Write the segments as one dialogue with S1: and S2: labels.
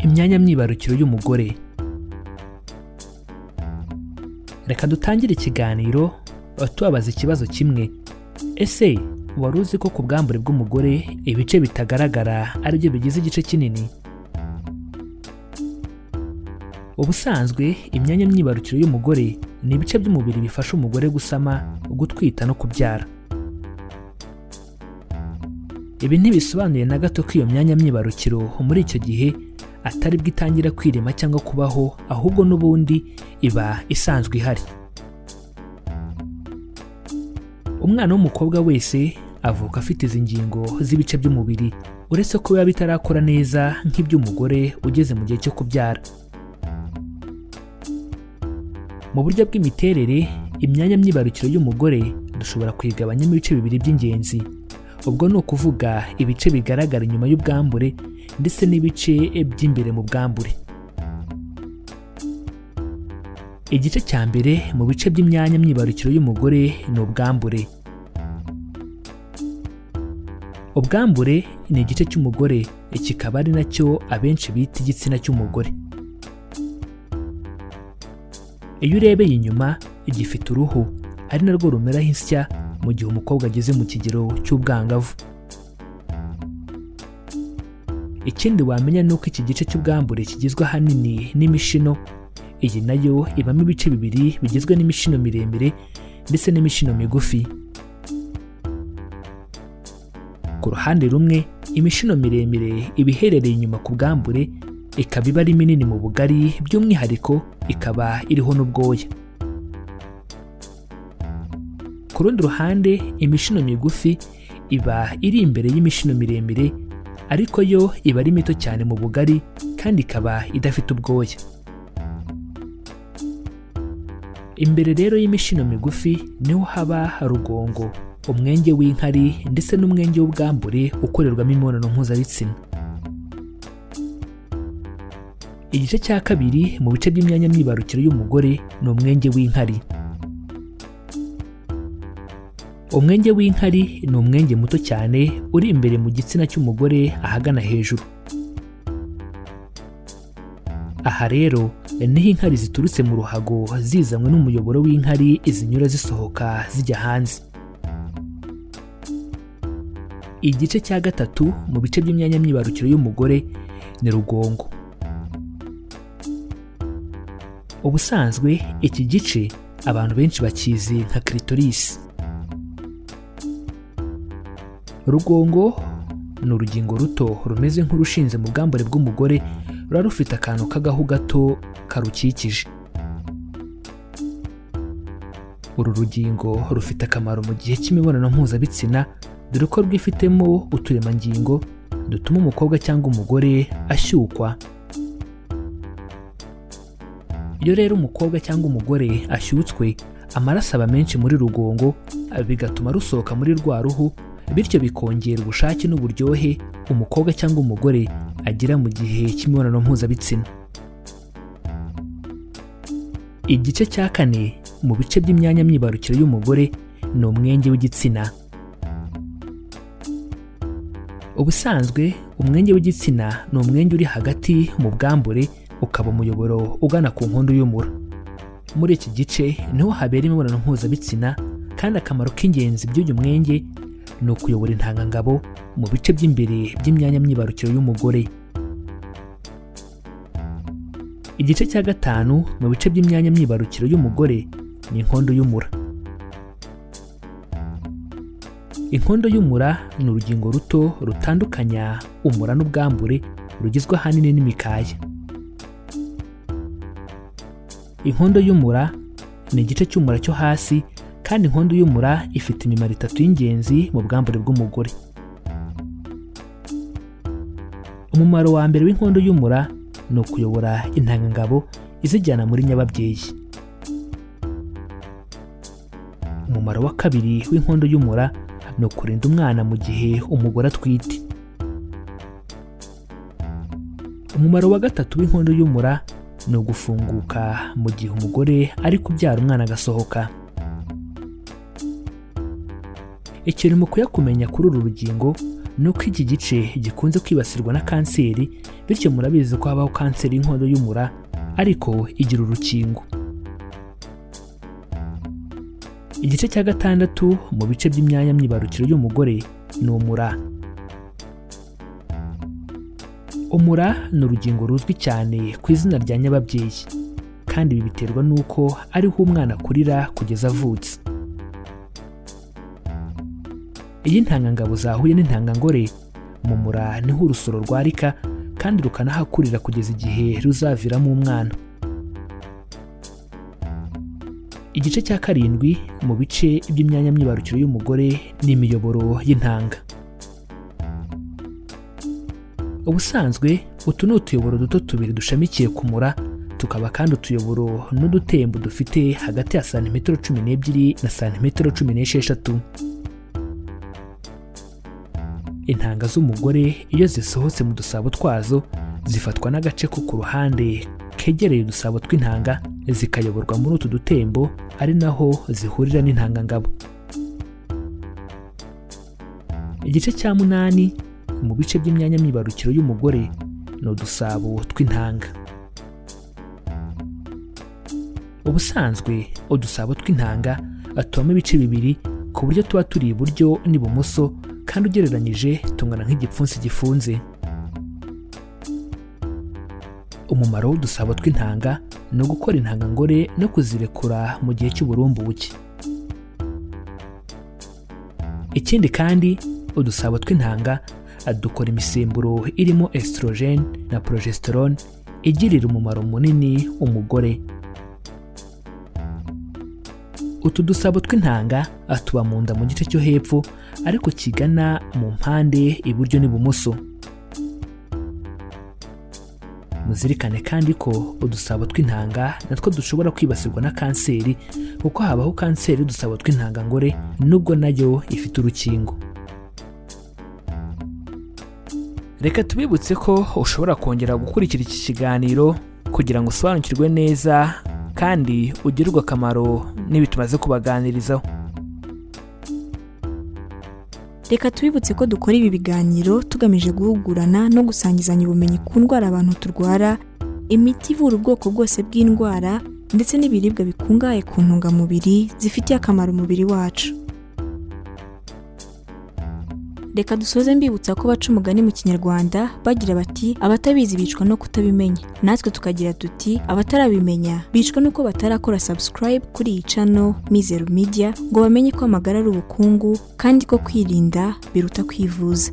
S1: Imyanya myibarukiro y'umugore. Reka dutangire ikiganiro tubabaza ikibazo kimwe: ese wari uzi ko ku bwambure bw'umugore ibice bitagaragara aribyo bigize igice kinini? Ubusanzwe imyanya myibarukiro y'umugore ni ibice by'umubiri bifasha umugore gusama, gutwita no kubyara. Ibi ntibisobanuye na gato ko iyo myanya myibarukiro muri icyo gihe atari bwo itangira kwirema cyangwa kubaho, ahubwo n'ubundi iba isanzwe ihari. Umwana w'umukobwa wese avuka afite izi ngingo z'ibice by'umubiri, uretse ko biba bitarakora neza nk'iby'umugore ugeze mu gihe cyo kubyara. Mu buryo bw'imiterere, imyanya myibarukiro y'umugore dushobora kuyigabanyamo ibice bibiri by'ingenzi. Ubwo ni ukuvuga ibice bigaragara inyuma y'ubwambure ndetse n'ibice by'imbere mu bwambure. Igice cya mbere mu bice by'imyanya myibarukiro y'umugore ni ubwambure. Ubwambure ni igice cy'umugore, kikaba ari nacyo abenshi bita igitsina cy'umugore. Iyo urebeye inyuma, gifite uruhu ari narwo rumeraho insya mu gihe umukobwa ageze mu kigero cy'ubwangavu. Ikindi wamenya ni uko iki gice cy'ubwambure kigizwe ahanini n'imishino. Iyi nayo ibamo ibice bibiri bigizwe n'imishino miremire ndetse n'imishino migufi. Ku ruhande rumwe, imishino miremire iba iherereye inyuma ku bwambure, ikaba iba ari minini mu bugari, by'umwihariko ikaba iriho n'ubwoya. Ku rundi ruhande, imishino migufi iba iri imbere y'imishino miremire, ariko yo iba ari mito cyane mu bugari kandi ikaba idafite ubwoya. Imbere rero y'imishino migufi niho haba rugongo, umwenge w'inkari ndetse n'umwenge w'ubwambure ukorerwamo imibonano mpuzabitsina. Igice cya kabiri mu bice by'imyanya myibarukiro y'umugore ni umwenge w'inkari. Umwenge w'inkari ni umwenge muto cyane uri imbere mu gitsina cy'umugore ahagana hejuru. Aha rero niho inkari ziturutse mu ruhago zizanywe n'umuyoboro w'inkari zinyura zisohoka zijya hanze. Igice cya gatatu mu bice by'imyanya myibarukiro y'umugore ni rugongo. Ubusanzwe iki gice abantu benshi bakizi nka clitoris. Rugongo ni urugingo ruto rumeze nk'urushinze mu bwambure bw'umugore, ruba rufite akantu k'agahu gato karukikije. Uru rugingo rufite akamaro mu gihe cy'imibonano mpuzabitsina, dore ko rwifitemo uturemangingo dutuma umukobwa cyangwa umugore ashyukwa. Iyo rero umukobwa cyangwa umugore ashyutswe, amaraso aba menshi muri rugongo, bigatuma rusohoka muri rwa ruhu, bityo bikongera ubushake n'uburyohe umukobwa cyangwa umugore agira mu gihe cy'imibonano mpuzabitsina. Igice cya kane mu bice by'imyanya myibarukiro y'umugore ni umwenge w'igitsina. Ubusanzwe umwenge w'igitsina ni umwenge uri hagati mu bwambure, ukaba umuyoboro ugana ku nkondo y'umura. Muri iki gice niho habera imibonano mpuzabitsina, kandi akamaro k'ingenzi by'uyu mwenge ni ukuyobora intangangabo mu bice by'imbere by'imyanya myibarukiro y'umugore. Igice cya gatanu mu bice by'imyanya myibarukiro y'umugore ni inkondo y'umura. Inkondo y'umura ni urugingo ruto rutandukanya umura n'ubwambure, rugizwe ahanini n'imikaya. Inkondo y'umura ni igice cy'umura cyo hasi, kandi inkondo y'umura ifite imimaro itatu y'ingenzi mu bwambure bw'umugore. Umumaro wa mbere w'inkondo y'umura ni ukuyobora intangangabo izijyana muri nyababyeyi. Umumaro wa kabiri w'inkondo y'umura ni ukurinda umwana mu gihe umugore atwite. Umumaro wa gatatu w'inkondo y'umura ni ugufunguka mu gihe umugore ari kubyara umwana agasohoka. Ikintu mukwiye kumenya kuri uru rugingo ni uko iki gice gikunze kwibasirwa na kanseri, bityo murabizi ko habaho kanseri y'inkondo y'umura ariko igira urukingo. Igice cya gatandatu mu bice by'imyanya myibarukiro y'umugore ni umura. Umura ni urugingo ruzwi cyane ku izina rya nyababyeyi, kandi ibi biterwa n'uko ariho umwana akurira kugeza avutse. Iyo intangangabo zahuye n'intangangore, mu mura niho urusoro rwarika kandi rukanahakurira kugeza igihe ruzaviramo umwana. Igice cya karindwi mu bice by'imyanya myibarukiro y'umugore ni imiyoboro y'intanga. Ubusanzwe utu ni utuyoboro duto tubiri dushamikiye ku mura, tukaba kandi utuyoboro n'udutembo dufite hagati ya santimetero 12 na santimetero 16. Intanga z'umugore iyo zisohotse mu dusabo twazo zifatwa n'agace ko ku ruhande kegereye udusabo tw'intanga, zikayoborwa muri utu dutembo, ari naho zihurira n'intangangabo. Igice cya munani mu bice by'imyanya myibarukiro y'umugore ni udusabo tw'intanga. Ubusanzwe udusabo tw'intanga tubamo ibice bibiri ku buryo tuba turi iburyo n'ibumoso, kandi ugereranyije tungana nk'igipfunsi gifunze. Umumaro w'udusabo tw'intanga ni ugukora intangangore no kuzirekura mu gihe cy'uburumbuke. Ikindi kandi udusabo tw'intanga dukora imisemburo irimo estrogen na progesterone igirira umumaro munini umugore. Utu dusabo tw'intanga tuba mu nda mu gice cyo hepfo, ariko kigana mu mpande iburyo n'ibumoso. Muzirikane kandi ko udusabo tw'intanga natwo dushobora kwibasirwa na kanseri, kuko habaho kanseri y'udusabo tw'intangangore nubwo nayo ifite urukingo. Reka tubibutse ko ushobora kongera gukurikira iki kiganiro kugira ngo usobanukirwe neza kandi ugirirwe akamaro n'ibi tumaze kubaganirizaho.
S2: Reka tubibutse ko dukora ibi biganiro tugamije guhugurana no gusangizanya ubumenyi ku ndwara abantu turwara, imiti ivura ubwoko bwose bw'indwara, ndetse n'ibiribwa bikungahaye ku ntungamubiri zifitiye akamaro umubiri wacu. Reka dusoze mbibutsa ko baca umugani mu Kinyarwanda bagira bati abatabizi bicwa no kutabimenya, natwe tukagira tuti abatarabimenya bicwa nuko batarakora subscribe kuri iyi channel Mizero Media ngo bamenye ko amagara ari ubukungu kandi ko kwirinda biruta kwivuza.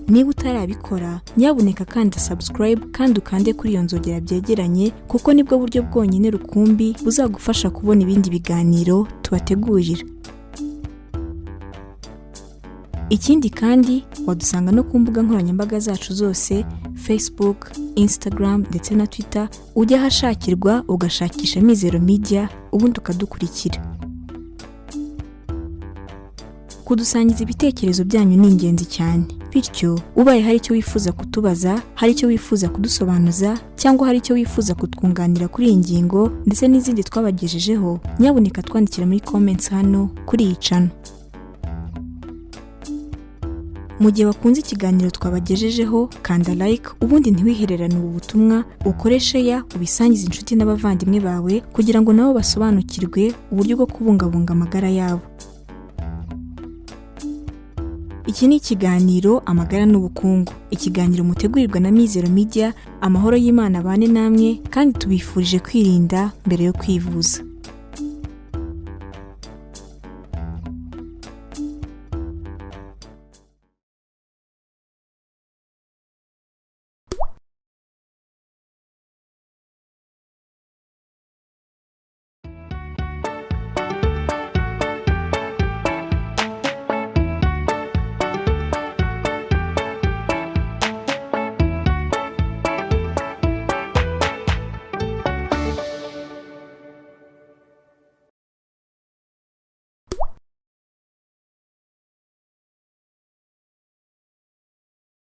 S2: Niba utarabikora nyabuneka kanda subscribe kandi ukande kuri iyo nzogera byegeranye, kuko nibwo buryo bwonyine rukumbi buzagufasha kubona ibindi biganiro tubategurira. Ikindi kandi wadusanga no ku mbuga nkoranyambaga zacu zose Facebook, Instagram ndetse na Twitter, ujya ahashakirwa ugashakisha Mizero Media ubundi ukadukurikira. Kudusangiza ibitekerezo byanyu ni ingenzi cyane, bityo ubaye hari icyo wifuza kutubaza, hari icyo wifuza kudusobanuza cyangwa hari icyo wifuza kutwunganira kuri iyi ngingo ndetse n'izindi twabagejejeho, nyabuneka twandikira muri comments hano kuri iyi channel. Mu gihe wakunze ikiganiro twabagejejeho, kanda like ubundi ntiwihererane ubu butumwa, ukoreshe ya ubisangize inshuti n'abavandimwe bawe kugira ngo nabo basobanukirwe uburyo bwo kubungabunga amagara yabo. Iki ni ikiganiro Amagara n'Ubukungu, ikiganiro mutegurirwa na Mizero Media. Amahoro y'Imana abane namwe kandi tubifurije kwirinda mbere yo kwivuza.